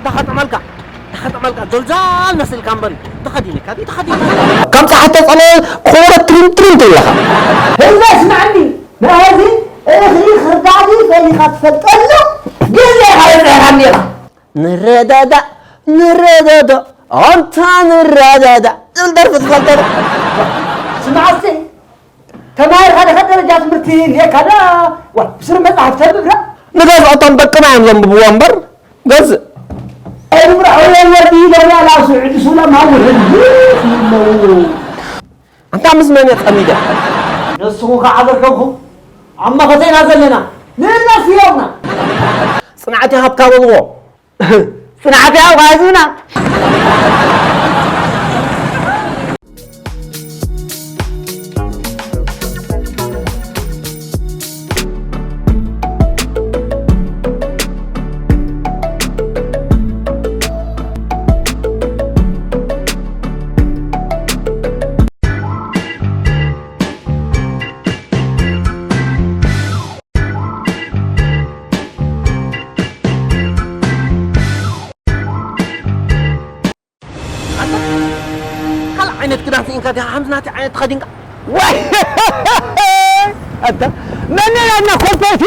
ተኸጠመልካ፣ ተኸጠመልካ፣ ጆልጃል መሲልካ እምበሪ። ተኸዲንካ ድዩ፣ ተኸዲንካ ድዩ? ከም ጸሓይ ተጸለ ክወረ ትሪም ትሪም ትብለኻ። ህዝቢ ስምዓኒ፣ ንህዚ እኽሊ ክርዳዲ ፈሊኻ ትፈልጠሉ ግዜ ኢኻ በጺሕካኒ ኢኻ። ንረዳዳእ፣ ንረዳዳእ፣ ኣንታ ንረዳዳእ ዝብል ደርፊ ትፈልጦ ዶ? ስማዕ እስቲ፣ ተማሂርካ ዲኻ ደረጃ ትምህርቲ እኒኤካ ዶ? ዋ፣ ብስሩ መጽሓፍ ተንብብ ዶ? ንገዝኦቶም ደቅና እዮም ዘንብብዎ እምበር፣ ገዝእ። ኣይምርዓውያን ወዲ ኢሎም ያላሱ ዕድሱሎም ኣብ ውሕድ ይብለዉ። ኣንታ ምስ መን እየ ጸሚደ? ንስኹም ከዓ ዘርከብኹም ኣብ መኸተ ኢና ዘለና። ንእነሱ ዮምና። ጽንዓት ይሃብካ በልዎ። ጽንዓት ይሃብካ ህዝብና። ኣንታ ካልእ ዓይነት ክዳን ስኢንካ ዲኻ? ከምዚ ናተይ ዓይነት ተኸዲንካ? ዋይ! ኣታ መን ኢና ኢና ኮፒ እቲ?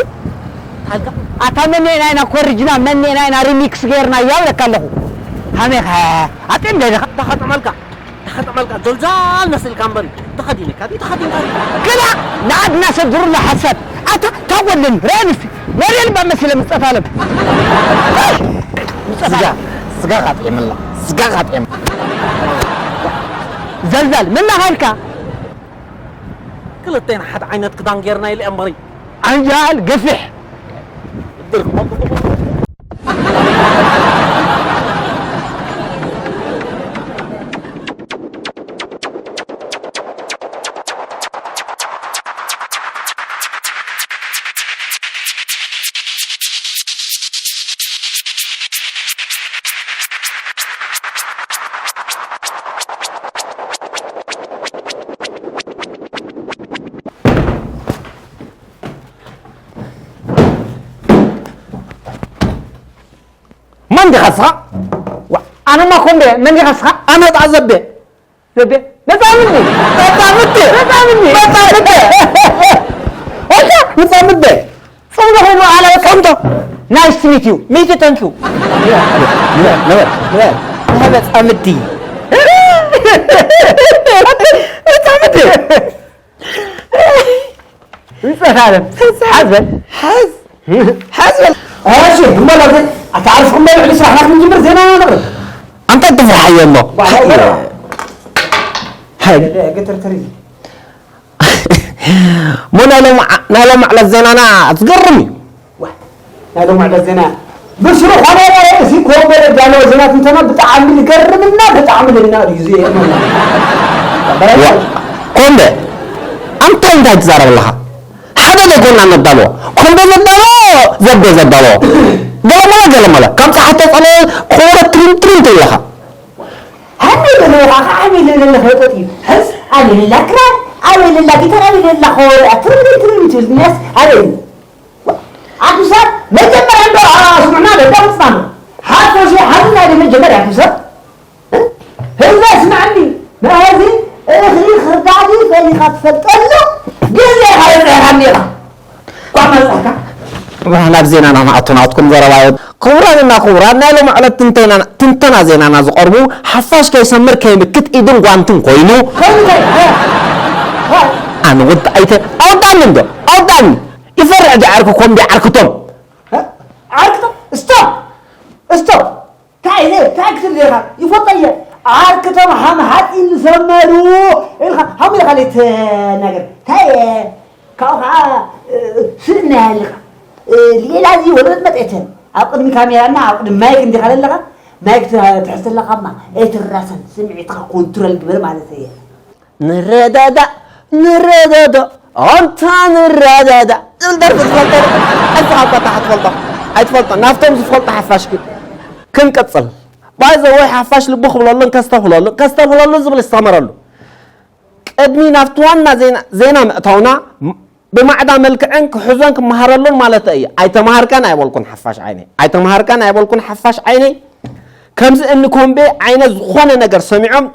ታልካ? ኣታ መን ኢና ኢና ኮሪጅና? መን ኢና ኢና ሪሚክስ ጌርና? ያብለካ ኣለኹ። ሃሜኻ ኣጥም ደለኻ? ተኸጠመልካ፣ ተኸጠመልካ፣ ጆልጃል መሲልካ እምበሪ። ተኸዲንካ ድዩ? ተኸዲንካ ድዩ? ክላ! ንዓድና ሰድሩላ ሓሳድ። ኣታ ታወልን ረንስ መርየል ባመሰለ ምጸት ኣለም። ምጸት ስጋ፣ ኣለም። ስጋ ኻጥዕምላ፣ ስጋ ኻጥዕም። ዘልዛል፣ ምን ናኻልካ? ክልቴና ሓደ ዓይነት ክዳን ጌርና ኢለ እምበሪ። ዓንጃል ገፊሕ። መን ዲኻ ንስኻ? ዋ፣ ኣነማ እኮ እንደ መን ዲኻ ንስኻ? ኣነ ጣ ዘቤ። ዘቤ? መጻምኒ! መጻምቲ! መጻምኒ! መጻምቲ! ወላ መጻምቲ! ጽምዶ ኮይኑ ኣላ ጽምዶ! Nice to meet you. Meet you, thank you. ነበረ፣ ነበረ። መጻምቲ! መጻምቲ! ይጸኻለም። ሓዝ በል። ሓዝ። ሓዝ በል። እሺ፣ እሞ ላዘ ኣታ ዓርፍኩም በል፣ ልዕሊ ስራሕና ክንጅምር ዜና ነቕርብ። ኣንታ ትፍርሓዮ እሞ። ባዕላ ይበራ። ሓይ። ገተርተሪ። እሞ ናይ ሎም-፣ ናይ ሎም ዕለት ዜናና ዝገርም እዩ። ዋ፣ ናይ ሎም ዕለት ዜና ብስሩ ኾነ እዚ ኮምበለ ዳሎ ዜና ትንተና ብጣዕሚ ዝገርምና ብጣዕሚ ልናድ እዩ። ኮምበ፣ ኣንታ እንታይ ትዛረብ ኣለኻ? ሓደ ዘይኮና ነዳልዎ። ኮምበ ዘዳልዎ፣ ዘቤ ዘዳልዎ። ገለመለ፣ ገለመለ። ከም ጸሓይ ተጸለ ክወረ ትሪም ትሪም ትብለኻ። ኣነ ዘለኻ ከዓ ኣነ ዘለኻ ይቆጥ እዩ። ሕዝ ኣነ ለላ ክራር፣ ኣነ ለላ ጊታር፣ ኣነ ለላ ኾረ ትርም ትርም ትብል ድንያስ ኣነ እዩ። ኣቱሳብ መጀመርያ እንዶ ኣስሙዕና ለዳ ምጽናና። ሓፈሽ ሓዝና ዲ መጀመርያ ኣቱሳብ። ህዝበ ስምዐኒ፣ መኣዚ እኽሊ ክርዳዲ ፈሊኻ ትፈልጠሉ ግዜ ኢኻ በጺሕካኒ ኢኻ። ኳ መጻእካ። ናብ ዜናና ንኣቱ ናትኩም ዘረባ እዩ። ክቡራንና ክቡራን፣ ናይ ሎም ዕለት ትንተና፣ ትንተና ዜናና ዝቐርቡ ሓፋሽ ከይሰምር ከይምክት ኢድን ጓንትን ኮይኑ። ኮይኑ ከይ-፣ እ፣ እ። ኣነ ወዲ ኣይተ-፣ ኣውዳኒ እንዶ፣ ኣውዳኒ። ይፈርሕ ዲ ዓርኩ ኮም ዲ ዓርክቶም። እ? ዓርክቶም? ስቶፕ! ስቶፕ! እንታይ ኢለ? እንታይ ክትብል ዲኻ? ይፈልጦ እየ። ዓርክቶም ሃም ሓፂን ዝሰመሩ ኢልካ ሃም ኢልካ ለይትናገር። እንታይ እየ? ካብኡ ከዓ፣ እ፣ ስእና ያለኻ። እ፣ ሌላ እዚ ወለድ መጤተ። ኣብ ቅድሚ ካሜራና ኣብ ቅድሚ ማይክ እንዲኻ ዘለኻ፣ ማይክ ትሕዝ ዘለኻማ ኣይትራሰን። ስምዒትካ ኮንትሮል ግበር ማለት እየ። ንረዳዳእ፣ ንረዳዳእ፣ ኣንታ ንረዳዳእ ዝብል ደርፊ ትፈልጦ ዶ? እስኻ እኳ እንታ ትፈልጦ። ኣይትፈልጦ። ናብቶም ዝፈልጡ ሓፋሽ ግን ክንቅጽል። ባይ ዘ ወይ ሓፋሽ ልቡ ክብለሉን ከስተብህለሉ፣ ከስተብህለሉ ዝብል ይስተምረሉ። ቅድሚ ናብቲ ዋና ዜና፣ ዜና ምእታውና፣ ም-፣ ብማዕዳ መልክዕን ክሕዞን ክመሃረሉን ማለት እየ። ኣይተማሃርካን ኣይበልኩን ሓፋሽ ዓይነይ። ኣይተማሃርካን ኣይበልኩን ሓፋሽ ዓይነይ። ከምዚ እኒ ኮምቤ ዓይነት ዝኾነ ነገር ሰሚዖም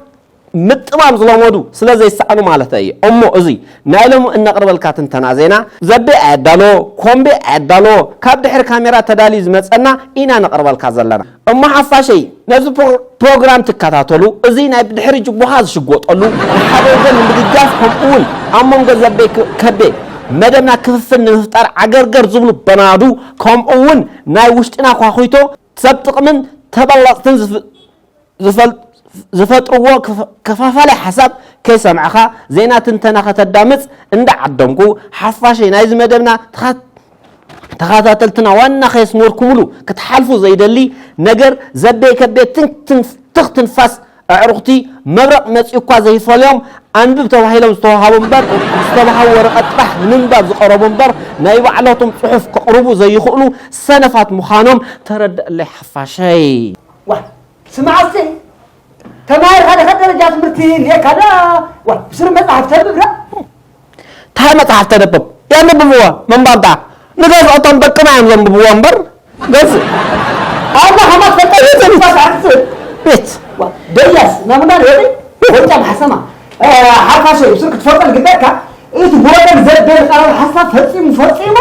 ምጥማም ዝለመዱ ስለ ዘይሰኣኑ ማለተይ እየ። እሞ እዚ ናይ ሎሚ እነቕርበልካ ትንተና ዜና ዘቤ ኣየዳሎ፣ ኮምቤ ኣየዳሎ፣ ካብ ድሕሪ ካሜራ ተዳልዩ ዝመጸና ኢና ነቕርበልካ ዘለና። እሞ ሓፋሸይ ነዚ ፕሮ-፣ ፕሮግራም ትከታተሉ፣ እዚ ናይ ብድሕሪ ጅቡኻ ዝሽጎጠሉ፣ ንሓደ ወገን ንምድጋፍ ከምኡ እውን ኣብ መንጎ ዘቤ ክ-፣ ከቤ መደብና ክፍፍል ንምፍጣር ዓገርገር ዝብሉ በናዱ ከምኡ እውን ናይ ውሽጥና ኳኹይቶ ሰብ ጥቕምን ተበላፅትን ዝፍ-፣ ዝፈል-፣ ዝፈጥርዎ ክፍ-፣ ክፋፋላይ ሓሳብ ከይሰማዕኻ ዜና ትንተና ከተዳምፅ እንዳዓደምኩ ሓፋሸይ ናይዚ መደብና ተኸ-፣ ተኸታተልትና ዋና ከየስመርኩምሉ ክትሓልፉ ዘይደሊ ነገር ዘቤ ከቤ ትንክ-፣ ትንፍ-፣ ትኽ ትንፋስ ኣዕሩኽቲ መብረቕ መፂኡ እኳ ዘይፈልዮም ኣንብብ ተባሂሎም ዝተዋሃቡ እምበር ዝተባሃቡ ወረቐት ጥራሕ ንምንባብ ዝቐረቡ እምበር ናይ ባዕላቶም ፅሑፍ ከቕርቡ ዘይኽእሉ ሰነፋት ምዃኖም ተረድእለይ ሓፋሸይ። ዋ፣ ስማዕ እስቲ፣ ተማሂርካ ዲኻ ደረጃ ትምህርቲ እኒኤካ ዳ? ዋ፣ ብስሩ መጽሓፍ ተንብብ ዳ? እንታይ መጽሓፍ ተንብብ? የንብብዎ፣ ምንባብ ዳ? ንገዝኦቶም ደቅና እዮም ዘንብብዎ እምበር፣ ገዝእ። ኣላ ከማት ፈቀድ ቤት። ቤት። ዋ፣ ደያስ፣ ናሙና ሪኦቲ? ወንጫ ማሕሰማ። እ፣ ሓፋሸ፣ ብስሩ ክትፈልጦ ዝግበርካ፣ እቲ ብወገን ዘበል ቀረብ ሓሳብ ፈጺሙ፣ ፈጺሙ፣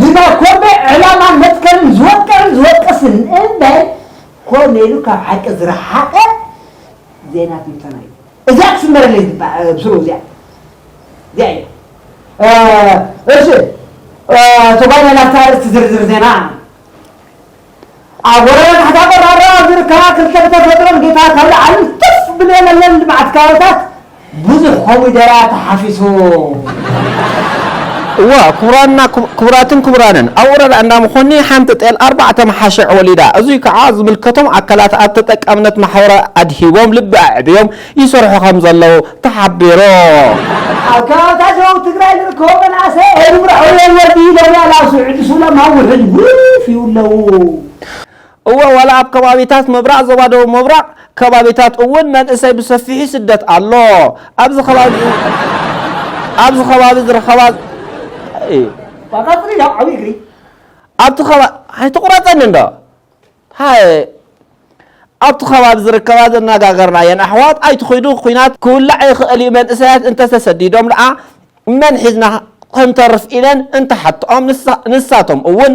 ንናይ ኮምቤ ዕላማን መትከልን ዝወቅዕን ዝወቅስን እምበር፣ ኮነ ኢሉ ካብ ሓቂ ዝረሓቐ ዜና ትንተና እዩ። እዚኣ ክትስመረለይ ዝግባእ፣ እ፣ ብስሩ እዚኣ። እዚኣ እያ። እ፣ እሺ፣ እ፣ ተጓይና ናብታ ኣርእስቲ ዝርዝር ዜና። ኣብ ወረዳ ታሕታ ቆራሮ ኣብ ዝርከባ ክልተ ብተፈጥሮ ጌታ ካብ ላዕሊ ትፍ ብለለለን ልምዓት ከባቢታት ብዙሕ ኮሚደረ ተሓፊሱ። እዋ፣ ክቡራንና፣ ክቡ-፣ ክቡራትን ክቡራንን፣ ኣብ ወረዳ እንዳ መኾኒ ሓንቲ ጤል ኣርባዕተ መሓሸዕ ወሊዳ። እዙይ ከዓ ዝምልከቶም ኣካላት ኣብ ተጠቃምነት ማሕበራዊ ኣድሂቦም ልቢ ኣዕብዮም ይሰርሑ ከም ዘለዉ ተሓቢሩ። ኣብ ከባብታት ደቡብ ትግራይ ዝርከቡ መናእሰይ ኣይንምርሖ እዮም ወዲ ኢሎም ያላሱ ዕድሱሎም ኣብ ውሕጅ ውፍ ይብለዉ። እወ፣ ዋላ ኣብ ከባቢታት ምብራቕ ዞባ ደቡብ ምብራቕ ከባቢታት እውን መንእሰይ ብሰፊሑ ይስደት ኣሎ። ኣብዚ ከባቢ፣ ኣብዚ ከባቢ ዝርከባ፣ እ፣ ዋቃ ጽሪ ያው ዓብይ እግሪ። ኣብቲ ከባ-፣ ኣይትቑረጸኒ እንዶ። ሃይ፣ ኣብቲ ከባቢ ዝርከባ ዘነጋገርናየን ኣሕዋት ኣይትኺዱ፣ ኲናት ክውላዕ ይኽእል እዩ፣ መንእሰያት እንተተሰዲዶም ደኣ መን ሒዝና ክንተርፍ ኢለን እንተሓትኦም ንሳ-፣ ንሳቶም እውን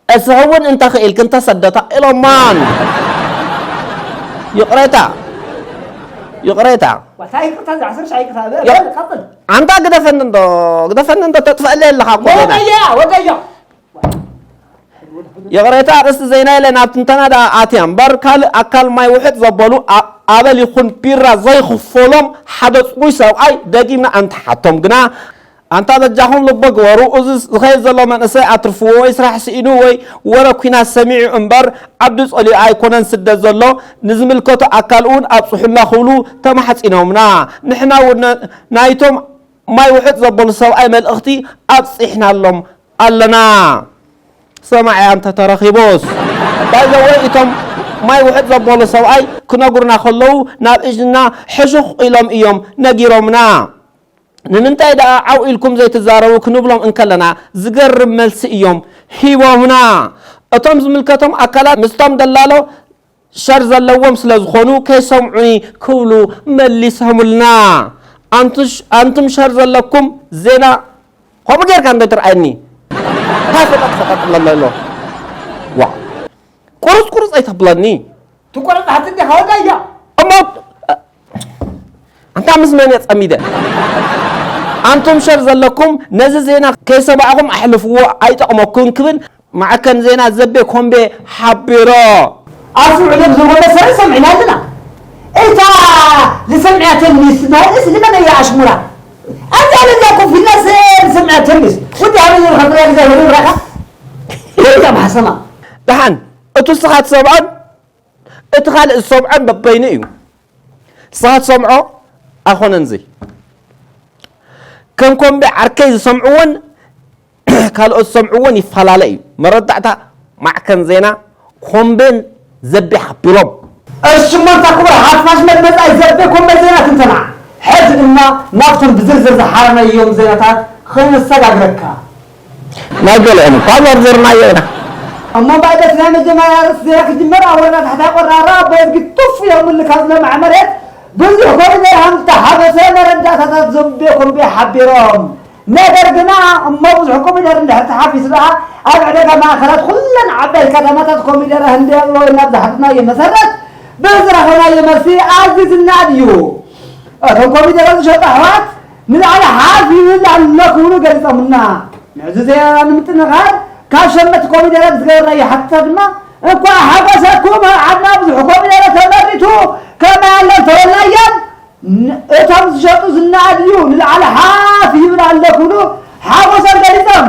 እስኺ እውን እንተኽኢልክን ተሰደታ ኢሎማን። ይቕሬታ፣ ይቕሬታ። ዋታ ይቅርታ፣ እዛ ዓሰርተ ሻዕ ይቅርታ፣ በ-፣ ያ-፣ በል፣ ቀጥል። ኣንታ ግደፈኒ እንዶ፣ ግደፈኒ እንዶ፣ ተጥፈእለይ ኣለኻ እኮ ዜና። ወደያ፣ ወደያ። ይቕሬታ፣ ኣርእስቲ ዜና ኢለ ናብ ትንተና ደኣ ኣትያ እምበር፣ ካልእ ኣካል ማይ ውሕጥ ዘበሉ ኣ-፣ ኣበል ይኹን ቢራ ዘይኽፈሎም ሓደ ጽጉይ ሰብኣይ ደጊምና ኣንተሓቶም ግና ኣንታ በጃኹም ልቢ ግበሩ፣ እዚ ዝኸይድ ዘሎ መንእሰይ ኣትርፍዎ፣ ወይ ስራሕ ስኢኑ ወይ ወረ ኲናት ሰሚዑ እምበር ዓዱ ጸሊኡ ኣይኮነን ስደት ዘሎ፣ ንዝምልከቶ ኣካል እውን ኣብጽሑልና ክብሉ ተማሕጺኖምና። ንሕና እውን ነ-፣ ናይቶም ማይ ውሕጥ ዘበሉ ሰብኣይ መልእኽቲ ኣብጺሕናሎም ኣለና። ሰማዕያ እንተ ተረኺቡስ። ባይዘወይ እቶም ማይ ውሕጥ ዘበሉ ሰብኣይ ክነግሩና ከለዉ ናብ እዝንና ሕሹኽ ኢሎም እዮም ነጊሮምና። ንምንታይ ደኣ ዓው ኢልኩም ዘይትዛረቡ ክንብሎም እንከለና ዝገርም መልሲ እዮም ሂቦምና። እቶም ዝምልከቶም ኣካላት ምስቶም ደላሎ ሸር ዘለዎም ስለ ዝኾኑ ከይሰምዑኒ ክብሉ መሊሶምልና። ኣንቱሽ-፣ ኣንቱም ሸር ዘለኩም ዜና ከምኡ ጌርካ እንዶ ትርኣየኒ። እንታይ ፈጠጥ ፈጠጥ ብለሎ ኣሎ? ዋ። ቁርጽ ቁርጽ ኣይተብለኒ። ትቆረጽ ሓንቲ እንዲኻ ወዳያ። እሞ ኣንታ ምስ መን እየ ጸሚደ? ኣንቱም ሸር ዘለኩም ነዚ ዜና ከይሰማዕኹም ኣሕልፍዎ፣ ኣይጠቕመኩን ክብል ማዕከን ዜና ዘቤ ኮምቤ ሓቢሮ። ኣስምዑ ሎም ዝብሎ መሰረት ሰሚዕና ኣለና። እታ ዝሰምዕያ ተልሚስ ትበሃል ንስ ንመን እያ ኣሽሙራ? ኣብዛ ለዛ ኮፍ ኢልና ስ-፣ ዝሰምዕያ ተልሚስ። ወዲ ሃበይ ዝረኸብና ግዜ ወዲ ብራኻ። ወዲ ማሕሰማ። ደሓን፣ እቱ ንስኻ ትሰምዖን እቲ ካልእ ዝሰምዖን በበይኑ እዩ። ንስኻ ትሰምዖ ኣይኮነን እዚ። ከም ኮምቤ ዓርከይ ዝሰምዕዎን ካልኦት ዝሰምዕዎን ይፈላለ እዩ። መረዳእታ ማዕከን ዜና ኮምቤን ዘቤ ሓቢሮም። እሺ እሞ እንታ ክቡር ሓፋሽ መድመጻይ ዘቤ ኮምቤ ዜና ትንተና። ሕዚ ድማ ናብቶም ብዝርዝር ዝሓረናዮም ዜናታት ክንሰጋግረካ። ናይ ገሊኦም እኳ ዘርዘርናዮ ኢና። እሞ እምበኣር በቲ ናይ መጀመርያ ርእሲ ዜና ክጅመር፣ ኣብ ወረዳ ታሕታይ ቆራሮ መዝጊ ቱፍ ኢሎምሉ ካብ ዝለምዐ መሬት ብዙሕ ኮሪደር ሃም ዝተሓፈሰ መረዳእታታት ዘንቤ ኮምቤ ሓቢሮም። ነገር ግና እሞ ብዙሕ ኮሚደር እንድሕር ተሓፊሱ ደኣ ኣብ ዕዳጋ ማእኸላት ኩለን ዓበይቲ ከተማታት ኮሚደረ ህንዲ ኣለዎ ኢልና ብዝሓተትናዮ መሰረት ብዝረኸብናዮ መልሲ ኣዝዩ ዝነኣድ እዩ። እቶም ኮሚደረ ዝሸጡ ኣሕዋት ንላዕሊ ሓፍ ይብል ኣሎ ክብሉ ገሊጾምልና። ንዕዚ ዜናና ንምጥንኻር ካብ ሸመቲ ኮሚደረ ብዝገበርናዮ ሓተታ ድማ እንኳዕ ሓጎሰኩም ኣብ ዓድና ብዙሕ ኮሚደረ ተመሪቱ ከማይ ኣሎ እንተበልናዮም እቶም ዝሸጡ ዝነኣድ እዩ ንላዕሊ ሓፍ ይብል ኣሎ ክብሉ ሓጎሶም ገሊጾም።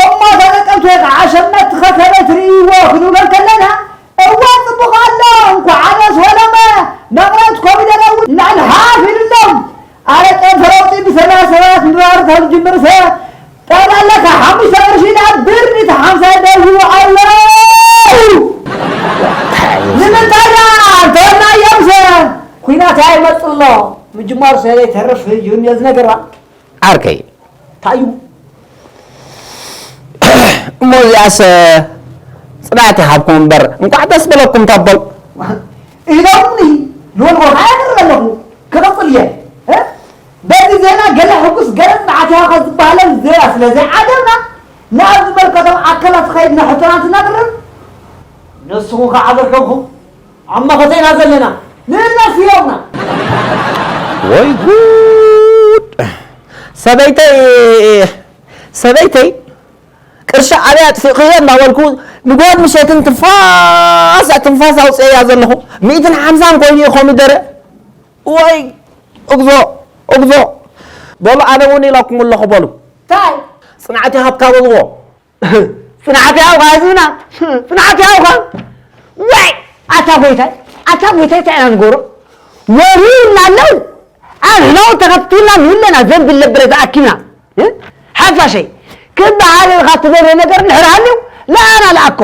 እሞ ተጠቀምቲ ወይ ከዓ ሸመትቲ ከ ከመይ ትርእይዎ ክንብሎም ከለና እወ ጽቡቕ ኣሎ እንኳዕ ኣነስ ወለመ መቕረት ኮሚደረ እውን ንላዕሊ ሓፍ ኢሉሎም። ኣረ ጨንፈ ለውጢ ብሰማይ ሰባት ምባር ካብ ዝጅምርሰ ጠቕላላ ካብ ሓሙሽተ ቅርሺ ናብ ብር ሚእቲ ሓምሳ ይደልዉ ኣለዉ። ንምንታይ ደኣ እንተበልናዮምሰ ኩናት ኣይመጽእ ኣሎ። ምጅማሩ ሰለ ይተርፍ እዩ ነዚ ነገርና። ዓርከይ እንታይ እዩ? እሞ እዚኣስ ጽናዕቲ ሃብኩም እምበር እንኳዕ ደስ በለኩም ተበል። ኢሎምኒ ልወልወልካ የቕርብ ኣለኹ ክቕጽል እየ። እ? በዚ ዜና ገለ ሕጉስ ገለ ጽናዕቲ ሃብካ ዝበሃለን ዜና ስለ ዘይዓገብና ናብ ዝመልከቶም ኣካላት ኸይድና ሕቶና እንትነቕርብ ንስኹም ከዓ ዘርከብኹም ኣብ መኸተ ኢና ዘለና ንእነስ ሂቦምና። ወይ ጉድ! ሰበይተይ ሰበይተይ ቅርሺ ኣበይ ኣጥፊእኽዮ እናበልኩ ንጎድ ምሸትን ትንፋስ ትንፋስ ኣውፅኤያ ዘለኹ ሚእትን ሓምሳን ኮይኑ እዩ ኮሚደረ። ወይ እግዞ እግዞ! በሉ ኣነ እውን ኢላኩም ኣለኹ በሉ። ታይ ጽንዓት ይሃብካ በልዎ። ጽንዓት ይሃብካ ህዝብና ጽንዓት ይሃብካ። ወይ ኣታ ጎይታይ ኣታ ጎይታይ እንታይ ኢና ንገብሮ? ወሪና ኣለዉ ኣንሕና እውን ተኸትልና ንብለና ዘንብል ለብረ ዝኣኪብና ሓፋሸይ ክበሃል ኢልካ ትደልዮ ነገር እንድሕር ሃልዩ ለኣና ለኣኮ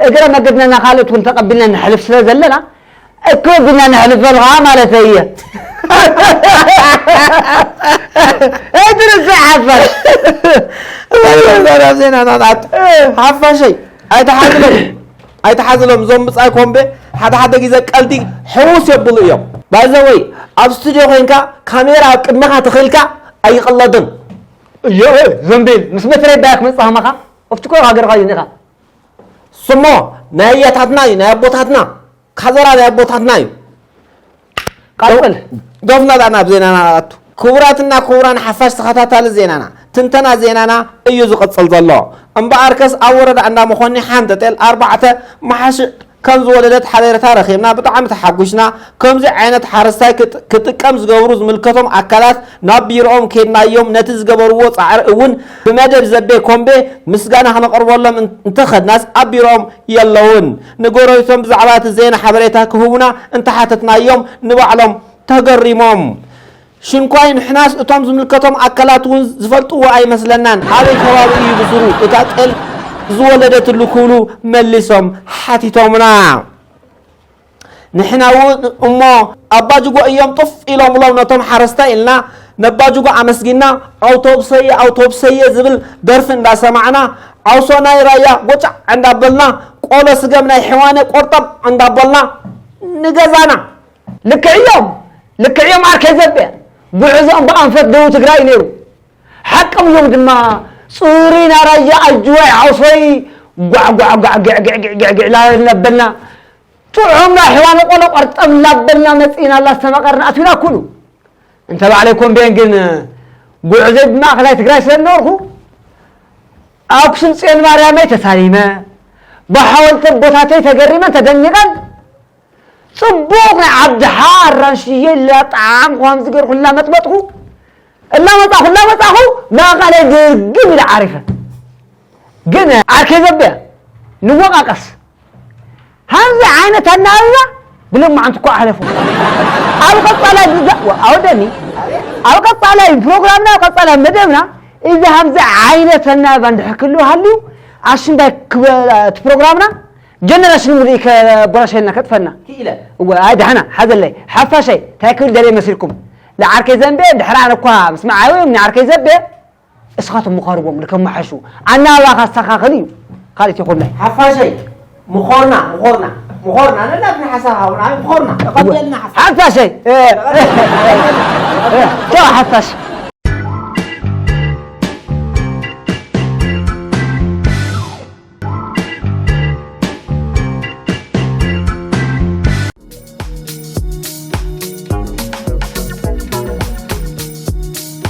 እግረ መገድና ካልኦት እውን ተቐቢልና ንሕልፍ ስለ ዘለና እኮ ቢልና ንሕልፍ በልኻ ማለት እየ። ኣይትርስዕ ሓፋሽ። ዛራብ ዜና ናት ሓፋሸይ ኣይተሓዝሎም ኣይተሓዝሎም እዞም ብፃይ ኮምቤ ሓደ ሓደ ግዜ ቀልዲ ሕውስ የብሉ እዮም። ባይዘወይ ኣብ ስቱድዮ ኮይንካ ካሜራ ኣብ ቅድመኻ ተኺልካ ኣይቕለድን። እዮ ዘንቤል ምስ መትረይ ባያ ክመፅእ ሃማኻ ኦፍትኮ ሃገርካ እዩ ኒኻ ስሞ ናይ ኣያታትና እዩ ናይ ኣቦታትና ካዘራ ናይ ኣቦታትና እዩ። ቀጥል። ዶፍና ዳና ኣብ ዜናና ኣቱ ክቡራትና ክቡራን ሓፋሽ ተኸታታሊ ዜናና ትንተና ዜናና እዩ ዝቕጽል ዘሎ። እምበኣርከስ ኣብ ወረዳ እንዳ መኾኒ ሓምተጤል ኣርባዕተ መሓሽእ ከም ዝወለደት ሓበሬታ ረኺብና ብጣዕሚ ተሓጒስና። ከምዚ ዓይነት ሓረስታይ ክጥ- ክጥቀም ዝገብሩ ዝምልከቶም ኣካላት ናብ ቢሮኦም ከድናዮም ነቲ ዝገበርዎ ፃዕሪ እውን ብመደብ ዘቤ ኮምቤ ምስጋና ክነቕርበሎም እን- እንተኸድናስ ኣብ ቢሮኦም የለውን። ንጎረቤቶም ብዛዕባ እቲ ዜና ሓበሬታ ክህቡና እንተሓተትናዮም ንባዕሎም ተገሪሞም። ሽንኳይ ንሕናስ እቶም ዝምልከቶም ኣካላት እውን ዝፈልጥዎ ኣይመስለናን። ኣበይ ከባቢ እዩ ብስሩ እታ ጤል ዝወለደትሉ ክብሉ መሊሶም ሓቲቶምና። ንሕና እውን እሞ ኣባጅጎ እዮም ጡፍ ኢሎምሎም ነቶም ሓረስታይ ኢልና ነባጅጎ ኣመስጊና ኣውቶብሰየ ኣውቶብሰየ ዝብል ደርፊ እንዳሰማዕና ዓውሶ ናይ ራያ ጎጫዕ እንዳበልና ቆሎ ስገም ናይ ሕዋነ ቆርጠም እንዳበልና ንገዛና ልክዕ እዮም ልክዕ እዮም ዓርከይ ዘቤ ጉዕዞኦም ብኣንፈት ደቡብ ትግራይ እዩ ነይሩ ሓቅም እዮም ድማ ፅሩይ ናራያ ኣጅዋይ ዓውሶይ ጓዕ ጓዕ ጓዕ ግዕ ግዕ ግዕ ግዕ ግዕ ላበልና እናበልና ጥዑም ናይ ሕዋነ ቆሎ ቆርጠም እናበልና መፂእና ላስተማቐርና ኣትዩና ኩሉ እንተ ባዕለይ ኮምቤን ግን ጉዕዞይ ብማእኸላይ ትግራይ ስለ ዝነበርኩ ኣክሱም ፅዮን ማርያመይ ተሳሊመ ብሓወልቲ ኣቦታተይ ተገሪመን ተደኒቐን ፅቡቕ ናይ ዓዲ ሓ ኣራንሽየ ላጣዓምኩ ከምዚ ገርኩ እናመጥመጥኩ እናመፃኹ እናመፃኹ ማእኸለይ ግርግም ኢለ ዓሪፈ ግን ዓርከይ ዘበ ንወቃቀስ ከምዚ ዓይነት ኣናብባ ብሎማዓንቲ እኳ ኣሕለፉ ኣብ ቀፃላይ ግዛ ኣወደኒ ኣብ ቀፃላይ ፕሮግራምና ኣብ ቀፃላይ መደብና እዚ ከምዚ ዓይነት ኣናብባ እንድሕር ክህልው ሃልዩ ኣሽንዳይ እቲ ፕሮግራምና ጀነሬሽን ሙሉእ ከበላሸልና ከጥፈና ክኢለ እወ ኣይ ዳሕና ሓዘለይ ሓፋሻይ እንታይ ክብል ደልየ መሲልኩም ንዓርከይ ዘንቤ ድሕር ኣነ እኳ ምስ መዓበዮም ንዓርከይ ዘንቤ እስኻቶም ምኻርቦም ንከመሓሹ ኣናባኻ ኣስተኻኽል እዩ ካልእ ይኹን ናይ ሓፋሻይ ምኾርና ምኾርና ምኾርና ነናትና ሓሳብ ሃቡና ምኾርና ተቐበልና ሓሳብ ሓፋሸይ እ፣ እ፣ እ፣ እ፣ ቻው ሓፋሽ